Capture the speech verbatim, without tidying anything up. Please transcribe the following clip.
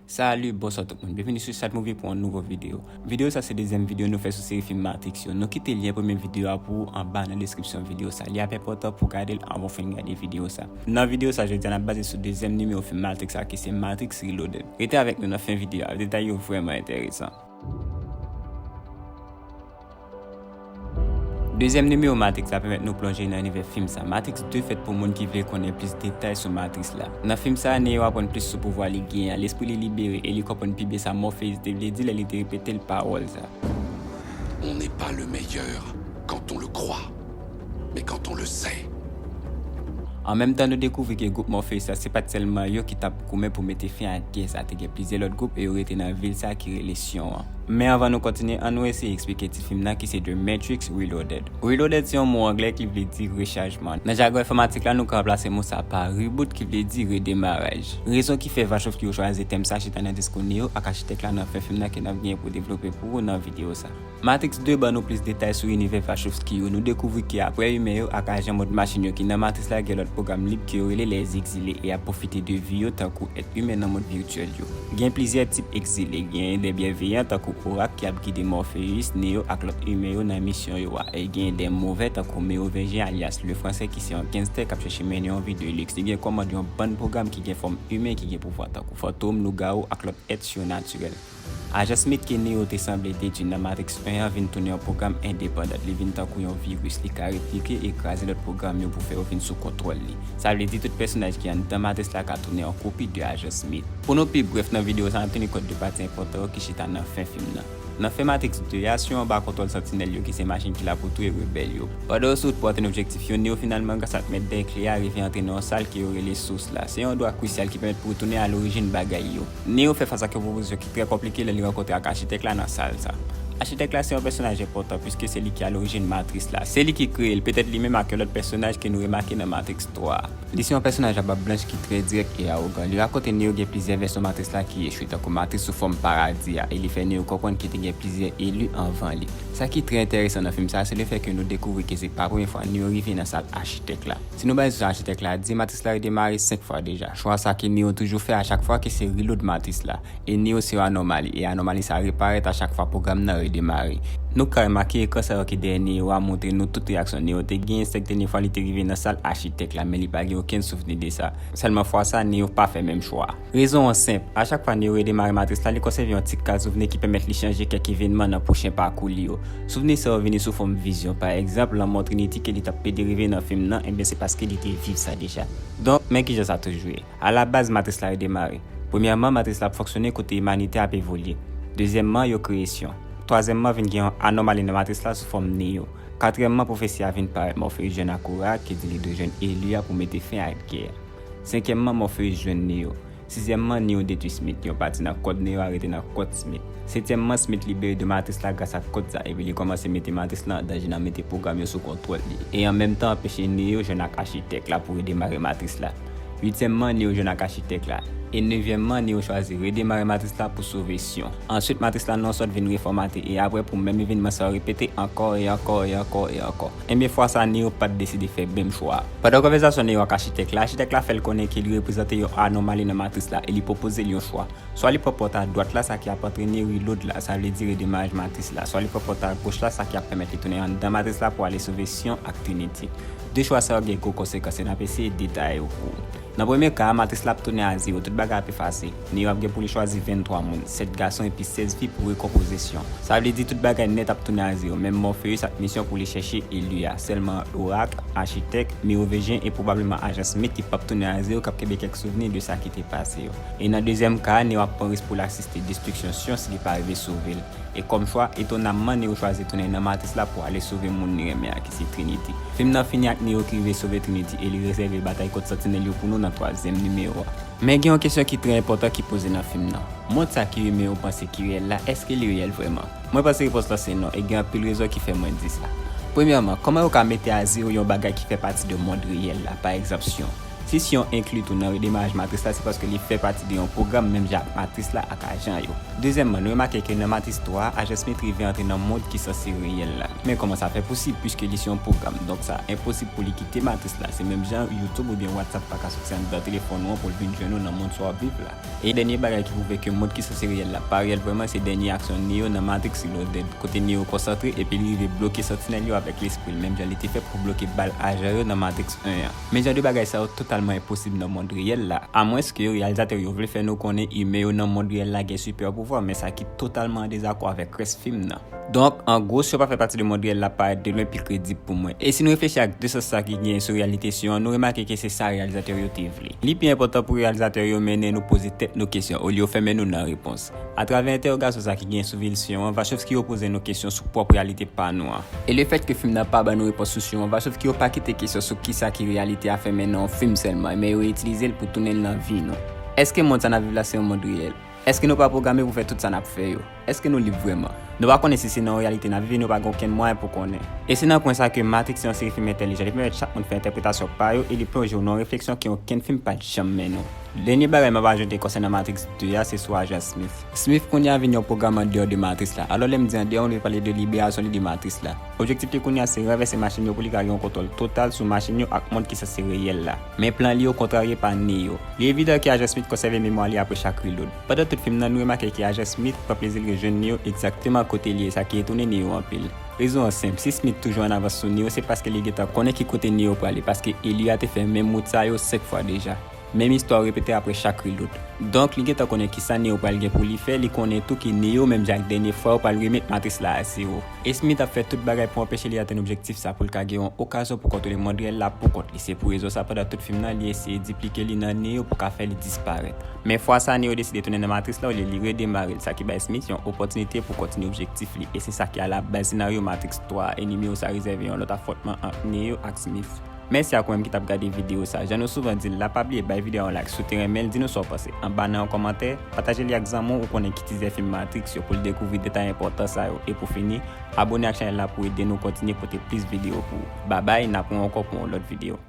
Salut, bonswa tout moun. Byenvini sou Chat Movie pou yon nouvo videyo. Videyo sa se dezyèm videyo nou fè sou seri fim Matrix yo. Nou kite lyen premye videyo a pou ou anba nan deskripsyon videyo sa. Li ap enpòtan pou gade l anvan w fin gade videyo sa. Nan videyo sa, jodi a n ap baze sou dezyèm nimewo fim Matrix la ki se Matrix Reloaded. Rete avèk nou nan fen videyo a, detay yo vrèman enteresan. Dezyèm nimewo Matrix la pèmèt nou plonje nan inivè fim sa. Matrix de fèt pou moun ki vle konnen plis detay sou Matrix la. Nan fim sa, Neo aprann plis sou pouvwa li genyen an. Lespri li libere e li konprann pi byen sa Morpheus te vle di lè li te repete l pawòl sa. On n'est pas le meilleur quand on le croit, mais quand on le sait. An menm tan, nou dekouvri ke gwoup Morpheus la, se pa t sèlman yo ki t ap goumen pou mete fen ak gè sa. Te gen plizyè lòt gwoup e yo rete nan vil sa ki rele Sion an. Men anvan nou kontinye, ann nou eseye eksplike tit fim nan ki se The Matrix Reloaded. Reloaded se yon mo anglè ki vle di rechajman. Nan jagon enfòmatik la, nou ka ranplase mo sa pa reboot ki vle di redemaraj. Rezon ki fè Wachowski yo chwazi tèm sa chita nan diskou Neo ak achitèk la nan fen fim nan ke n ap genyen pou devlope pou ou nan videyo sa. Matrix de ban nou plis detay sou inivè Wachowski yo. Nou dekouvri ke apre imen yo ak ajan mòd machin yo ki nan Matris la, gen lòt pwogram lib ke yo rele les exilés e y ap pwofite de vi yo tankou èt imen nan mond vityèl yo. Gen plizyè tip egzile. Genyen de byenveyan tankou Oracle ki ap gide Morpheus, Neo ak lòt imen yo nan misyon yo a. E genyen de movè tankou Mewovenjen alyas le Français ki se yon gangstè k ap chèche mennen yon vi de liks. Li gen kòmand yon bann pwogram ki gen fòm imen ki gen pouvwa tankou fantom, lougawou ak lòt èt sirnatirèl. Ajan Smith ke Neo te sanble detwi nan Matrix en an vin tounen yon pwogram endepandan. Li vin tankou yon viris. Li ka replike e kraze lòt pwogram yo pou fè yo vin sou kontwòl li. Sa vle di tout pèsonaj ki anndan Matris la ka tounen yon kopi de Ajan Smith. Pou nou pi brèf nan videyo sa, n ap teni kont de pati enpòtan yo ki chita nan fen fim nan. Nan fen Matrix de a, Sion anba kontwòl Santinèl yo ki se machin ki la pou touye rebèl yo. Pandan yo sou wout pou atenn objektif yo, Neo finalman, gras ak mèt dèyè kle a, rive antre nan yon sal ke yo rele Sous la. Se yon andwa krisyal ki pèmèt pou w tounen a lorijin bagay yo. Neo fè fas ak yon pwopozisyon ki trè konplike lè li rankontre ak achitèk la nan sal sa. Achitèk la se yon pèsonaj enpòtan piske se li ki alorijin Matris la. Se li ki kreye l, petèt li menm ak yon lòt pèsonaj ke nou remake nan Matrix twa a. Li se yon pèsonaj a bab blanch ki trè dirèk e awogan. Li rakonte Neo gen plizyè vèsyon Matris la ki echwe, tankou Matris sou fòm paradi a, e li fè Neo konprann ke te gen plizyè eli anvan li. Sa ki trè enteresan nan fim sa a, se lefèt ke nou dekouvri ke se pa premye fwa Neo rive nan sal achitèk la. Si nou baze sou sa achitèk la di, Matris la redemare senk fwa deja. Chwa sa ke Neo toujou fè a chak fwa ke se reload Matris la. E Neo se yon anòmali, e anòmali sa reparèt a chak fwa pwogram nan redemare. Nou ka remake ekran sa yo ki dèyè Neo a montre nou tout reyaksyon Neo te genyen, sèk dènye fwa li te rive nan sal achitèk la, men li pa gen okenn souvni de sa. Sèlman fwa sa, Neo pa fè menm chwa a. Rezon an senp, a chak fwa Neo redemare Matris la, li konsève yon ti kal souvni ki pèmèt li chanje kèk evènman nan pwochen pakou li yo. Souvni sa yo vini sou fòm vizyon. Pa egzanp, lanmò Trinity ke li t ap plede reve nan fim nan, ebyen se paske li te viv sa deja. Donk, men kijan sa toujou ye. Alabaz, Matris la redemare. Premyèman, Matris la ap fonksyone kote imanite ap evolye. Dezyèmman, yo kreye Sion. Twazyèmman, vin gen yon anòmali nan Matris la sou fòm Neo. Katriyèmman, pwofesi a vin parèt, Morpheus jwenn ak Oracle ki di li dwe jwenn eli a pou mete fen ak gè a. Senkyèmman, Morpheus jwenn Neo. Sizyèmman, Neo detwi Smith, yon pati nan kòd Neo a rete nan kòd Smith. Setyèmman, Smith libere de Matris la gras ak kòd sa, epi li kòmanse mete Matris la an danje nan mete pwogram yo sou kontwòl li, e an menm tan anpeche Neo jwenn ak achitèk la pou redemare Matris la. Uityèmman, Neo jwenn ak achitèk la. E nevyèmman, Neo chwazi redemare Matris la pou sove Sion. Answit, Matris la nan yon sòt vin refòmate, e apre pou menm evènman sa yo repete ankò e ankò e ankò e ankò. Ebyen, fwa sa, Neo pa t deside fè menm chwa a. Pandan konvèsasyon Neo ak achitèk la, achitèk la fè l konnen ke li reprezante yon anòmali nan Matris la e li pwopoze l yon chwa. Swa li pran pòt a dwat la, sa ki ap antrene reload la, sa vle di redemaraj Matris la, swa li pran pòt a goch la, sa ki ap pèmèt li tounen anndan Matris la pou ale sove Sion ak Trinity. De chwa sa yo gen gwo konsekans e n ap eseye detaye yo pou ou. Nan premye ka a, Matris la ap tounen a zewo, tout bagay ap efase. Neo ap gen pou li chwazi venntwa moun, sèt gason epi sèz fi pou rekonpoze Sion. Sa vle di tout bagay nèt ap tounen a zewo, menm Morpheus ak misyon pou li chèche eli a. Sèlman Oracle, achitèk, Mewovenjen e pwobableman ajan Smith ki p ap tounen a zewo, k ap kenbe kèk souvni de sa ki te pase yo. E nan dezyèm ka a, Neo ap pran risk pou l asiste destriksyon Sion si li pa rive sove l. E kòm chwa, etonamman, Neo chwazi tounen nan Matris la pou ale sove moun li renmen an, ki se Trinity. Fim nan fini ak Neo ki rive sove Trinity e li rezève batay kont Santinèl yo pou nou nan twazyèm nimewo a. Men gen yon kesyon ki trè enpòtan ki poze nan fim nan. Mond sa ke imen yo panse ki reyèl la, èske li reyèl vrèman? Mwen panse repons lan se non, e gen anpil rezon ki fè mwen di sa. Premyèman, kòman yo ka mete a zewo yon bagay ki fè pati de mond reyèl la, pa egzanp Sion? Si Sion enkli tou nan redemaraj Matris la, se paske li fè pati de yon pwogram menm jan ak Matris la ak ajan yo. Dezyèmman, nou remake ke nan Matris twa a, ajan Smith rive antre nan mond ki sanse reyèl la. Men kòman sa fè posib, piske li se yon pwogram? Donk sa enposib pou li kite Matris la. Se menm jan YouTube oubyen WhatsApp pa ka soti anndan telefòn ou an pou l vin jwenn ou nan mond sa w ap viv la. E dènye bagay ki pwouve ke mond ki sanse reyèl la pa reyèl vrèman, se dènye aksyon Neo nan Matrix Reloaded, kote Neo konsantre epi li rive bloke santinèl yo avèk lespri l, menm jan li te fè pou bloke bal ajan yo nan Matrix en an. Men jan de bagay sa yo totalman enposib nan mond reyèl la, amwenske reyalizatè yo vle fè nou konnen imen yo nan mond reyèl la gen sipè pouvwa, men sa ki totalman an dezakò avèk rès fim nan. Donk, an gwo, Sion pa fè pati de mond reyèl la parèt de lwen pi kredib pou mwen. E si nou reflechi ak de sans sa ki genyen sou reyalite Sion an, nou remake ke se sa reyalizatè yo te vle. Li pi enpòtan pou reyalizatè yo mennen nou poze tèt nou kesyon olye yo fèmen nou nan repons. Atravè entèwogasyon sa ki genyen sou vil Sion an, Wachowski yo poze nou kesyon sou pwòp reyalite pa nou an. E lefètke fim nan pa ban nou repons sou Sion an, Wachowski yo pa kite kesyon sou kisa ki reyalite a fèmen nan yon fim sèlman, men yo itilize l pou tounen l nan vi nou. Èske mond sa n ap viv la se yon mond reyèl? Èske nou pa pwograme pou fè tout sa n ap fè yo? Èske nou lib vrèman? Nou pa konnen si se nan yon reyalite n ap viv e nou pa gen okenn mwayen pou konnen. E se nan pwen sa ke Matrix se yon seri fim entèlijan. Li pèmèt chak moun fè entèpretasyon pa yo e li plonje w nan yon refleksyon ke okenn fim pa t janm mennen w. Dènye bagay m ap ajoute konsènan Matrix de a, se sou ajan Smith. Smith kounye a vin yon pwogram andeyò de Matris la. Alò, lè m di andeyò, m vle pale de liberasyon li de Matris la. Objektif li kounye a se ranvèse machin yo pou li ka gen yon kontwòl total sou machin yo ak mond ki sanse reyèl la. Men plan li yo kontrarye pa Neo. Li evidan ke ajan Smith konsève memwa li apre chak reload. Pandan tout fim nan, nou remake ke ajan Smith pran plezi l rejwenn Neo egzakteman kote li ye, sa ki etone Neo anpil. Rezon an senp, si Smith toujou an avans sou Neo, se paske li gentan konnen ki kote Neo prale, paske eli a te fè menm wout sa yo senk fwa deja. Menm istwa yo repete apre chak reload. Donk, li gentan konnen kisa Neo pral gen pou li fè, li konnen tou ke Neo, menm jan ak dènye fwa yo, pral remèt Matris la a zewo. E Smith ap fè tout bagay pou anpeche li atenn objektif sa, pou l ka gen yon okazyon pou kontwole mond reyèl la poukont li. Se pou rezon sa, pandan tout fim nan, li eseye diplike li nan Neo pou ka fè li disparèt. Men fwa sa, Neo deside tounen nan Matris la olye li redemare l, sa ki bay Smith yon opòtinite pou kontinye objektif li. E se sa ki alabaz senaryo Matrix twa a, e nimewo sa rezève yon lòt afwontman ant Neo ak Smith. Mèsi ak ou menm ki t ap gade videyo sa. Jan nou souvan di l la, pa bliye bay videyo a yon like si w te renmen l, di nou sa w panse anba nan yon kòmantè, pataje li ak zanmi w ou konnen ki tizè fim Matrix yo pou l dekouvri detay enpòtan sa yo. E pou fini, abone ak chanèl la pou ede nou kontinye pote plis videyo pou ou. Babay, n ap wè w ankò pou yon lòt videyo.